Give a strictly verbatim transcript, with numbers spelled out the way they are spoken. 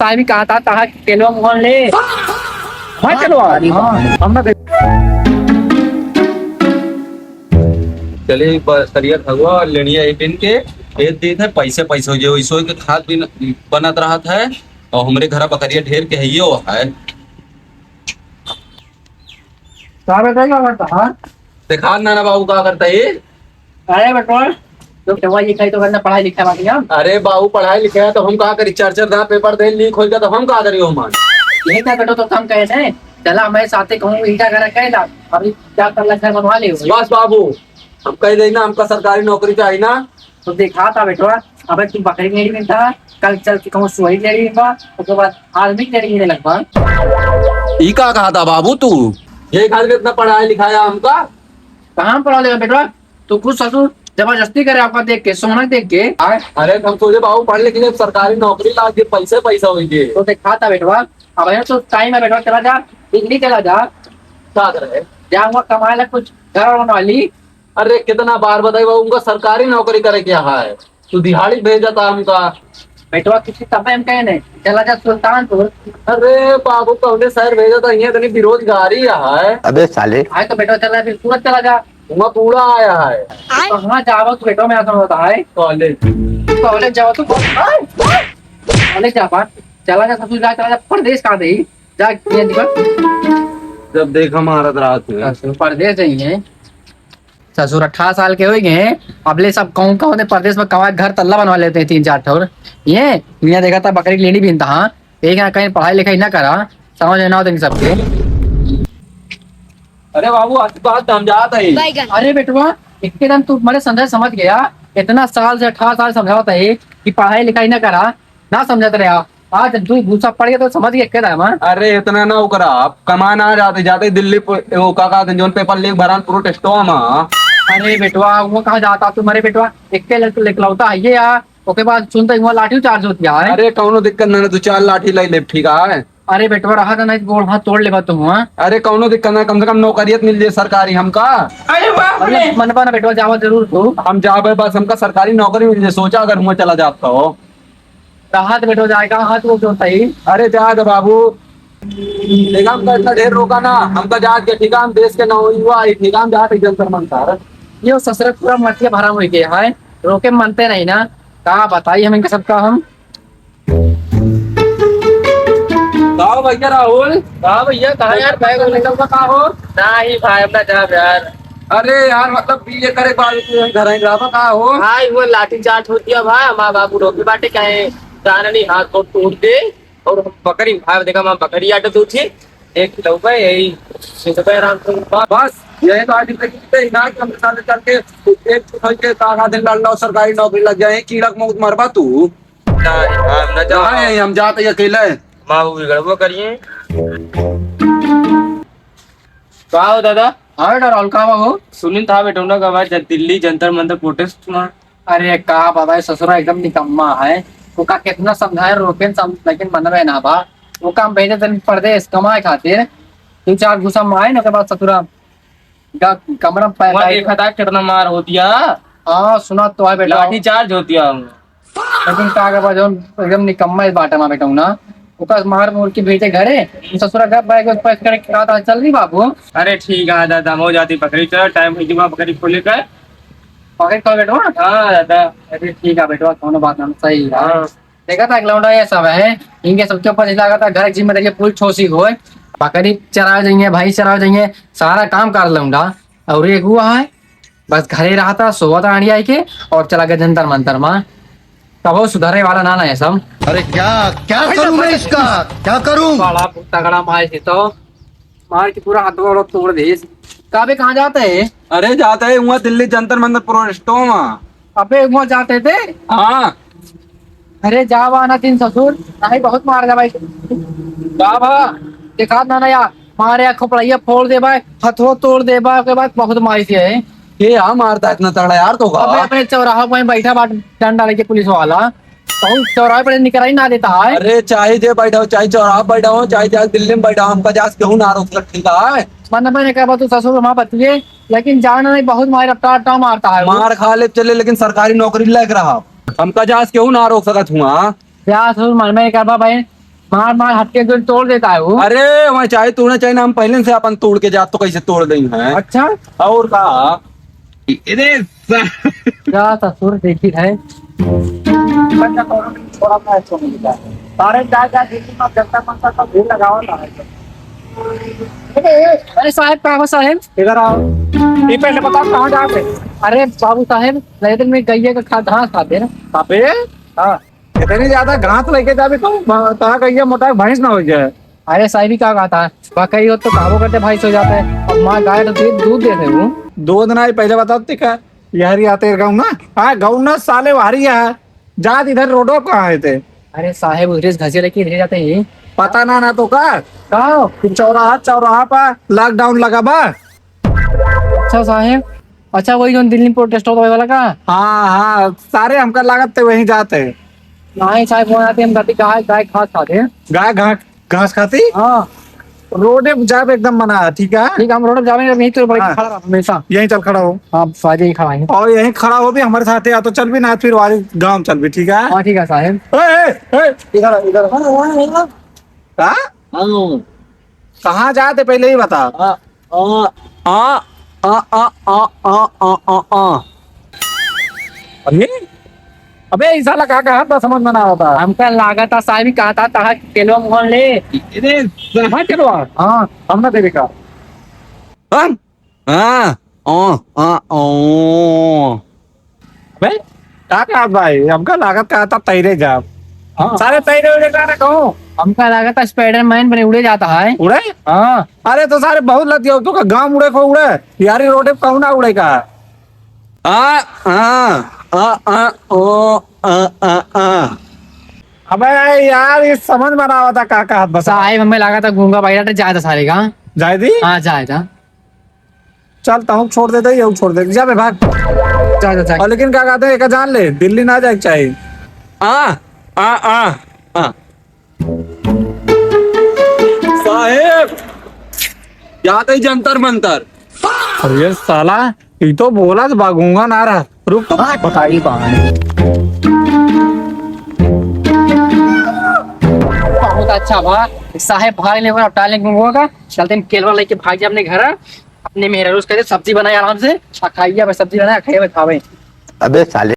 आदमी कहा था, तहा केलवा मोहन ले। हाँ, केलवा। अरे हाँ, हम ना देख- चले, ब-, करिया खगवा और लेनिया एक दिन के भेज देत है, पैसे, पैसे हो जाए, वैसे के खाद भी न-, बनत रहत है, और हमरे घर बकरिया ढेर के हइयो है। का बेटा, का करता है? देखा ना, ना बाबू, का करता है? अरे बेटवा, तो केवा लिखाई तो करना, पढ़ाई लिखाई बाकी ना। अरे बाबू, पढ़ाई लिखाई तो हम का करी, चार चार दाँव पेपर दे, लीक होइगा तो हम का करी ओमन? यही था बेटो, तो हम कहे थे, चला हमारे साथे कहूँ ईटा घर कह ला, अभी क्या कर ला, घर बनवा ले। बस बाबू, हम कह देना, हमका सरकारी नौकरी चाहिए ना। तो देखा था बेटवा, अबे तू बकरी लेड़ी में था, कल चल के कहूँ सुअरी लेड़ी में बा, ओके बाद आदमी लेड़ी में लगवा। ई का कहा था बाबू तू? ये घर में इतना पढ़ाया लिखाया हमका। कहाँ पढ़ा लेगा बेटवा? तू खुद ससुर जबरदस्ती करे आपका देख के, सोना देख के। आय, अरे हम सोचे बाबू पढ़ लिख ले, सरकारी नौकरी लाग के पैसे पैसा होई जे। तो देखा था बेटवा, अब है तो टाइम है बेटवा, चला जा, दिल्ली चला जा। का करे? जा हुआ कमाए ला कुछ घर बनवा ली। अरे कितना बार बताई बाबू, उनका सरकारी नौकरी करे क्या है, तू दिहाड़ी भेजा था हमका। बेटवा किसी समय हम कहे नहीं, चला जा सुल्तानपुर। अरे बाबू कौने शहर भेजा था, यहाँ इतनी बेरोजगारी है। अबे साले। आए तो बेटवा चला, फिर सूरत चला जा। वहाँ बूढ़ा आया है। कहाँ जावा तू बेटवा, मैं आता होता है। कॉलेज। कॉलेज जावा तू, कॉलेज जावा, चला जा ससुर जा, चला जा परदेश कहाँ दे, जा ये निकल। जब देखा मारत रात में। परदेश जाइए। ससुर अठारह साल के होइ गए, अबले सब कहूँ कहूँ ने परदेश में कमा के घर तल्ला बनवा लेते हैं तीन चार ठौर। ये दुनिया देखा था बकरी लेनी भी था, एक यहाँ कहीं पढ़ाई लिखाई ना करा, समझ में ना होते सबके। अरे बाबू, आज बात हम जात है। अरे बेटवा, एक दम तू मरे समझा समझ गया, इतना साल से अठारह साल समझावत है कि पढ़ाई लिखाई ना करा, ना समझत रहा। आज तू गुस्सा पड़ गया तो समझ गया के दामा। अरे इतना ना ओकरा, अब कमाना जाते जाते दिल्ली प-, वो का कहते हैं, जोन पेपर लीक भरान प्रोटेस्टो में। अरे बेटवा, वो कहाँ जाता तू? मरे बेटवा, एक के लक-, लिकलौता है ये यार, ओके बाद सुनते ही वहाँ लाठी चार्ज होती है। अरे कौनो दिक्कत ना, दो चार लाठी लाई ले, ठीक है। अरे बेटवा, रहा था नहीं, गोड़ हाथ तोड़ लेबा तू, हाँ? अरे कौनो दिक्कत ना, कम से कम नौकरियत मिल जाए सरकारी हमका। अरे बाप रे। मतलब मनबा ना बेटवा, जावा जरूर तू। हम जाबे, बस हमका सरकारी नौकरी मिल जाए, सोचा अगर हुआ चला जाता हो। कहाँ से बेटो जाएगा? हाथ वो क्यों सही? अरे जा दे बाबू, निगम का इतना ढेर रोका ना, हमका जात के ठीक है, हम देश के नवयुवा है, ठीक है, हम जात है जंतर मंतर। ये ससुर पूरा मटिया भरा हुई गया है, रोके मनते नहीं ना। का बताई हम इनका सबका हम। का हो भैया राहुल? का भैया, कहाँ यार बैग निकल का हो? नहीं भाई, अपना जा यार। अरे यार, मतलब बीए करे के बाद तू यहीं घर ही रहा का हो? भाई वो लाठी चार्ज होती है भाई, हमारा बाबू रोके बाटे कहे जाना नहीं, हाथ को टूट दे। और हम बकरी भाई देखा, हम बकरी आटे तू थी एक किलो पे यही सिद्ध पे आराम से बा-, बस यही तो आज तक इतने ही ना कि हम साथ चल के एक तो के सारा दिन लड़ लो, सरकारी नौकरी लग जाए, कीड़ा के मौत मरबा तू। नहीं, हम ना जाओ। कहाँ है? हम जाते ही अकेले। माँ वो बिगड़बो करिए। का हो दादा? हाँ बेटा राहुल, का हो? सुनिन था बेटौना का भाई जन-, दिल्ली जंतर मंतर प्रोटेस्ट में। अरे का बताए ससुरा एकदम निकम्मा है। ओका कितना समझाए रोकेन सम-, लेकिन मनवे ना बा। ओका हम भेजे तन परदेश कमाए खातिर। दो चार घुसा मारे ना, ओके बाद ससुरा ग-, कमरा में पै-, वहाँ पै-, देखा था कितना मार हो दिया। हाँ, सुना तो है बेटा। लाठी चार्ज होती है। लेकिन का करबा, जौन एकदम निकम्मा इस बाटे में बेटा हूँ ना, ओकर मार मोर के भेजे घरे, ससुरा घर बैग उस पैक करे के कहा था, चल रही बाबू। अरे ठीक है दादा, हम हो जाती बकरी, चल टाइम हो गया बकरी खोले का। पकड़ कर बेटवा। हाँ दादा। अरे ठीक है बेटवा, कोनो बात ना, सही है। हाँ। देखा था, एक लौंडा ये सब है, इनके सबके ऊपर इस लागत है, घर की जिम्मेदारी पूरी ठोसी होए। बकरी चरावे जाइए, भैंस चरावे जाइए, सारा काम कर लौंडा। और एक हुआ है, बस घरे रहता, सोवत आंडिया के और चला गया जंतर मंतर मा। कबो सुधरे वाला ना, ना ये सब। अरे क्या, क्या करूं मैं इसका, क्या करूं? बड़ा तगड़ा मार से तो। मार के पूरा हाथ गोड़ तोड़ दे। काबे कहाँ जाते हैं? अरे जाते हैं वहाँ दिल्ली जंतर मंतर प्रोटेस्टो में। अबे वहाँ जाते थे? हाँ। अरे जावा ना तीन ससुर, नहीं बहुत मार दे भाई। का भा? देखा ना ना यार, मारे खोपड़िया फोड़ दे भाई, हथो तोड़ दे भाई, ओके बाद बहुत मारी से है। ये यार मारता इतना तगड़ा यार तो का? अबे अपने चौराहा पे बैठा बाट डंडा लेके पुलिस वाला। कहूँ चौराहे पर निकल ही ना देता है। अरे चाहे जे बैठा हो, चाहे चौराहा बैठा हो, चाहे जाके दिल्ली में बैठा हो, हमका जास केहू ना रोक सकत, ठीक है? मन में नहीं करबा तू ससुर वहाँ बतिए, लेकिन जान नहीं बहुत मार रफ्तार रफ्तार मारता है वो। मार खा ले चले, लेकिन सरकारी नौकरी लायक रहा, हमका जास केहू ना रोक सकत हुआ। या ससुर मन में नहीं करबा भाई, मार मार हटके जो तोड़ देता है वो। अरे, वहाँ चाहे तोड़ना चाहे ना, हम पहले से अपन तोड़ के जात तो कैसे तोड़ देंगे, हैं? अच्छा। और का? अरे सा- जा ससुर देखी है। बच्चा कौनो दिन छोड़ा ना है, छोड़ नहीं जाए। सारे जा, जा, दिल्ली में जनता मंच का भीड़ लगावा ना है। अरे, अरे साहेब, कहाँ हो साहेब? इधर आओ। ये पहले बताओ, कहाँ जाते? अरे बाबू साहेब, रायदन में गैया का खा-, घास खाते हैं ना। अबे, हाँ। इतनी ज्यादा घास लेके जाबे तो ब-, कहाँ गैया मोटा भैंस ना हो जाए। अरे साहेब, ही का कहता है, बकरी हो तो काबो करते भैंस हो जाते हैं। अब माँ गाय तो दूध, दूध देते वो। दूध ना ही, पहले बताओ ते का, यार आते गौना, हाँ गौना साले वारी है। जात इधर रोडो कहाँ है ते? अरे साहेब, उधरे से घसिया लेके इधरे जाते हैं। पता ना, ना तो का? का? कि चौराहा, चौराहा पर lockdown लगा बा। अच्छा साहेब, अच्छा वही जो दिल्ली में protest होता है वाला का? हाँ, हाँ, सारे हमका लागत ते वहीं जाते हैं। नहीं साहेब, वहाँ आते हम गति गाय, गाय घास खाते हैं। गाय घास, घास खाती? हाँ। रोडे पे जाब एकदम मना है, ठीक है? ठीक है, हम रोड पे जावे, यहीं तो भाई हाँ। खड़ा रहा हमेशा। यहीं चल खड़ा हो। हाँ, सारे ही खड़ा हैं। और यहीं खड़ा हो भी हमारे साथ, या तो चल भी ना, फिर वाली गाँव चल भी, ठीक है? हाँ, ठीक है साहेब। ए, ए, ए। इधर, इधर। हाँ? हाँ। कहाँ जाते पहले ही बता। हाँ, हाँ। आ, आ, आ। अरे, अबे, ई साला का कहत बा, समझ में ना आवता। हमका लागत है, साहब ही कहता, तहा केलवा मोहन ले। अरे, कहाँ केलवा? हाँ, हम ना देवे का। हम? हाँ, ओ, आ, ओ। अबे, का कहत भाई? हमका लागत कहता तैरे जाब। हाँ। सारे तैरे उड़े का ना कहूँ। हमका लागत है Spider-Man बने उड़े जाता है। उड़े? हाँ। अरे, तो सारे बहुत लतिया, तो का गाँव उड़े को उड़े? यारी रोडे पे कहूँ ना उड़े का? आ, आ, आ, आ, ओ, आ, आ, आ। अबे यार, ये समझ में ना आवता का कहत बस। साहेब, हमें लागत है गूंगा भाई, जाए था सारे का। जाए दी? हाँ, जाए था। चल, तहूँ छोड़ देते, यहू छोड़ देते। जा बे, भाग। जा, जा, जा। और लेकिन का कहते हैं, एका जान ले, दिल्ली ना जाए के चाही। आ, आ, आ, आ। साहेब, याद है जंतर मंतर? अरे साला, ई तो बोला तो बा गूंगा ना रहा। रुक तो। हाँ, बताई कहाँ है। बहुत अच्छा बा। साहेब भाग ले, अब टाले गूंगा का। चलते हैं, केलवा लेके भाग जा अपने घर। अपने मेहरारू से कहे, सब्जी बनाए आराम से, आ खाइए, बस सब्जी बनाए, खाइए, बस खावे। अबे साले,